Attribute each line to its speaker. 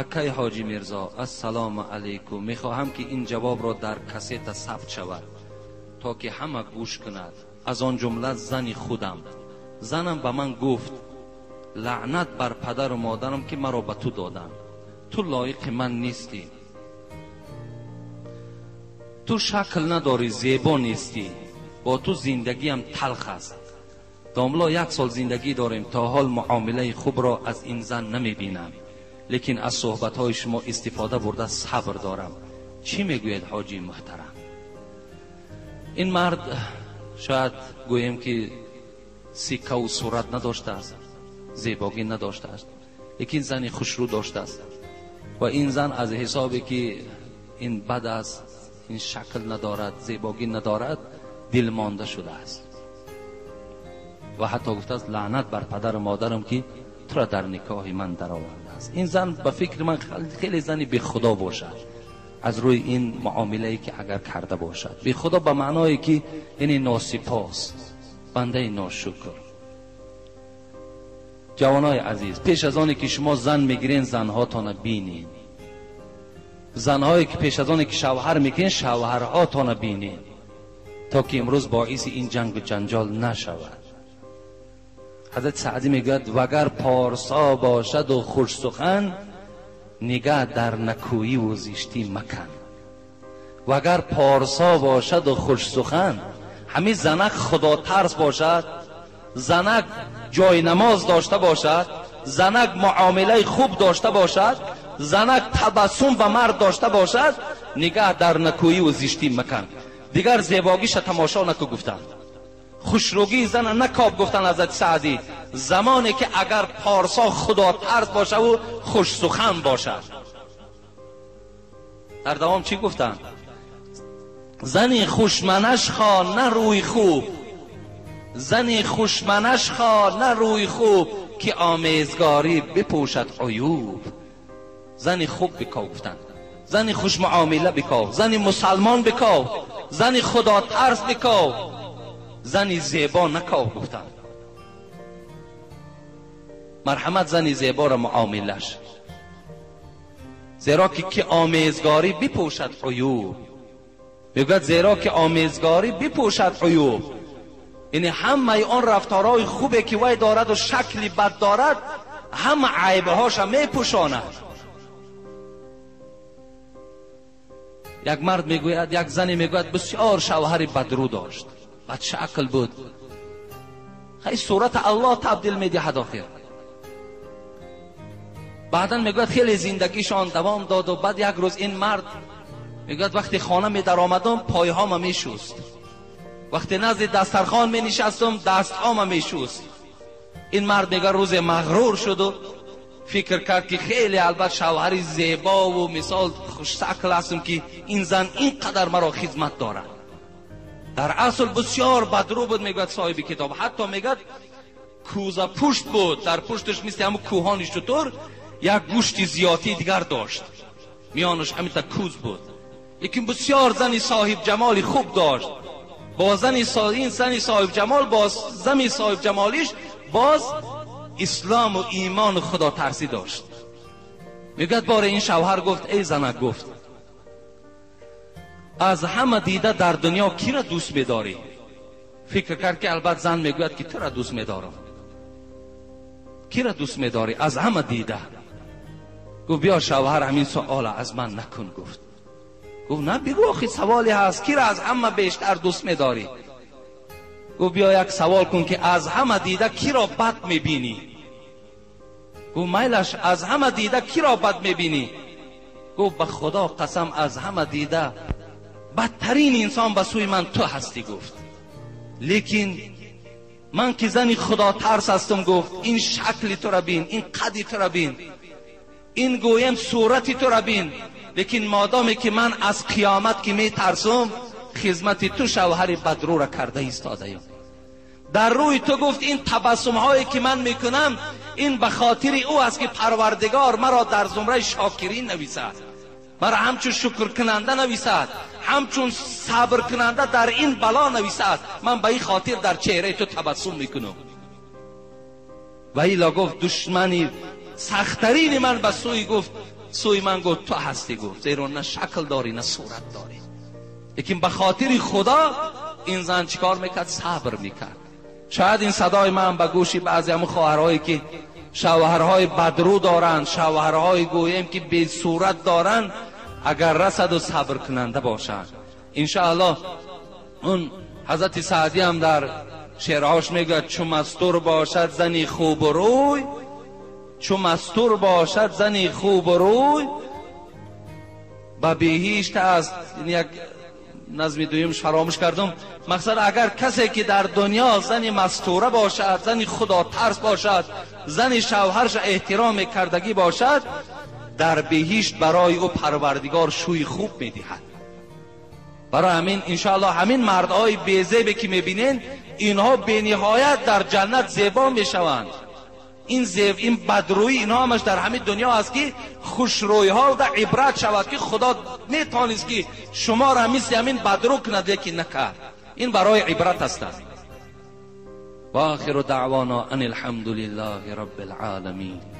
Speaker 1: Акай Ҳоҷӣ Мирзо, ассалому алайкум. Мехоҳам ки ин ҷавобро дар кассета сабт шавад, то ки ҳама гӯш кунад, аз он ҷумла зани худам. Занам ба ман гуфт: лаънат бар падару модарам ки маро ба ту доданд. Ту лоиқи ман нестӣ. Ту шакл надорӣ, зебо нестӣ. Бо ту зиндагиам талх аст. Домло, як сол зиндагӣ дорем, то ҳол муомилаи хубро аз ин зан намебинам. Лекин аз суҳбатҳои шумо истифода бурда сабр дорам. Чӣ мегӯед, ҳоҷии муҳтарам? Ин мард шояд гӯем ки сиккаву сурат надоштааст, зебогӣ надоштааст, лекин зани хушрӯ доштааст. Ва ин зан аз ҳисобе ки ин бад аст, ин шакл надорад, зебогӣ надорад, дилмонда шудааст. Ва ҳатто гуфтааст: лаънат бар падару модарам ки туро дар никоҳи ман даровардааст. Ин зан ба фикри ман хеле зани бехудо бошад, аз рӯи ин муомилае ки агар карда бошад. Бехудо ба маъное ки яъне носипос, бандаи ношукр. Ҷавонои азиз, пеш аз оне ки шумо зан мегирен, занҳотона бинед. Занҳое ки пеш аз оне ки шавҳар мекунед, шавҳарҳотона бинед, то ки имрӯз боиси ин ҷангу ҷанҷол нашавад. Ҳазрати Саъдӣ мегӯяд: вагар порсо бошаду хушсухан, нигаҳ дар накӯиву зиштӣ макан. Вагар порсо бошаду хушсухан, ҳамин занак худотарс бошад, занак ҷои намоз дошта бошад, занак муомилаи хуб дошта бошад, занак табассум ба мард дошта бошад, нигаҳ дар накӯиву зиштӣ макан. Дигар зебогиша тамошо наку гуфтанд. Хушрӯгии зана накоб гуфтанд ҳазрати Саъдӣ, замоне ки агар порсо худотарс бошаву хушсухан бошад. Дар давом чӣ гуфтанд? Зани хушманаш хо на рӯи хуб, зани хушманаш хо на рӯи хуб, ки омезгорӣ бипӯшад уюб. Зани хуб биков гуфтанд, зани хушмуомила биков, зани мусалмон биков, зани худотарс биков, зани зебо наков гуфтанд. Марҳамат, зани зеборо муомилаш, зеро ки омезгорӣ бипӯшад уюб. Мегӯяд зеро ки омезгорӣ бипӯшад уюб, яъне ҳамаи он рафторҳои хубе ки вай дораду шакли бад дорад, ҳама айбҳоша мепӯшонад. Як мард мегӯяд, як зане мегӯяд, бисёр шавҳари бадрӯ дошт, бадшакл буд. Хай, сурата Аллоҳ табдил медиҳад охир. Баъдан мегӯяд хеле зиндагишон давом доду баъд як рӯз ин мард мегӯяд вақте хона медаромадам, пойҳома мешуст, вақте назди дастархон менишастам, дастҳома мешуст. Ин мард мегӯяд рӯзе мағрур шуду фикр кард ки хеле албат шавҳари зебову мисол хушшакл ҳастам ки ин зан ин қадар маро хизмат дорад. Дар асл бисёр бадрӯ буд, мегӯяд соҳиби китоб. Ҳатто мегӯяд кӯза пушт буд, дар пушташ мисли ҳамун кӯҳони шутур як гӯшти зиёдии дигар дошт, миёнаш ҳаминта кӯз буд. Лекин бисёр зани соҳибҷамоли хуб дошт. Бо зани ин зани соҳибҷамол, бо зани соҳибҷамолиш боз ислому имону худотарсӣ дошт. Мегӯяд боре ин шавҳар гуфт: эй занак, гуфт, аз ҳама дида дар дунё киро дӯст медорӣ? Фикр кард ки албат зан мегӯяд ки туро дӯст медорам. Киро дӯст медорӣ аз ҳама дида? Гуфт биё шавҳар, ҳамин суола аз ман накун. Гуфт. Гуфт на, бигӯ, охи саволе ҳаст, киро аз ҳама бештар дӯст медорӣ? Гуфт биё як савол кун ки аз ҳама дида киро бад мебинӣ? Гуфт майлаш, аз ҳама дида киро бад мебинӣ? Гуфт ба Худо қасам, аз ҳама дида бадтарин инсон ба сӯи ман ту ҳастӣ. Гуфт лекин ман ки зани худотарс ҳастам, гуфт, ин шакли туро бин, ин қади туро бин, ин гӯем сурати туро бин, лекин модоме ки ман аз қиёмат ки метарсум, хизмати ту шавҳари бадрӯра карда истодаям. Дар рӯи ту, гуфт, ин табассумҳое ки ман мекунам, ин ба хотири ӯ аст ки Парвардигор маро дар зумраи шокирин нависад, маро ҳамчун шукркунанда нависад, ҳамчун сабркунанда дар ин бало нависад. Ман ба ин хотир дар чеҳраи ту табассум мекунам. Ва ила, гуфт, душмани сахттарини ман ба сӯи, гуфт, сӯи ман гуфт ту ҳастӣ гуфт, зеро на шакл дорӣ на сурат дорӣ. Лекин ба хотири Худо ин зан чикор мекард? Сабр мекард. Шояд ин садои ман ба гӯши баъзе ҳамон хоҳарҳое ки шавҳарҳои бадрӯ доранд, шавҳарҳои гӯем ки бесурат доранд, агар расад ва сабр кунанда бошанд. Иншоаллоҳ он ҳазрати Саъдӣ ҳам дар шеърҳош мегӯяд: чу мастур бошад зани хубрӯй, чу мастур бошад зани хубрӯй, ба биҳишт аст. Ин як назми дуюмш фаромӯш кардам. Мақсад агар касе ки дар дунё зани мастура бошад, зани худотарс бошад, зани шавҳарш эҳтиром мекардагӣ бошад, дар биҳишт барои ӯ Парвардигор шӯи хуб медиҳад. Барои ҳамин иншоаллоҳ ҳамин мардҳои безебе ки мебинен, инҳо бениҳоят дар ҷаннат зебо мешаванд. Ин зеб, ин бадрӯӣ, инҳо ҳамаш дар ҳамин дунё аст ки хушрӯйҳо да ибрат шавад ки Худо метавонист ки шуморо мисли ҳамин бадрӯ кунад, лекин накард. Ин барои ибрат ҳастанд. ва охиру даъвона ан алҳамду лиллаҳи раббил оламин.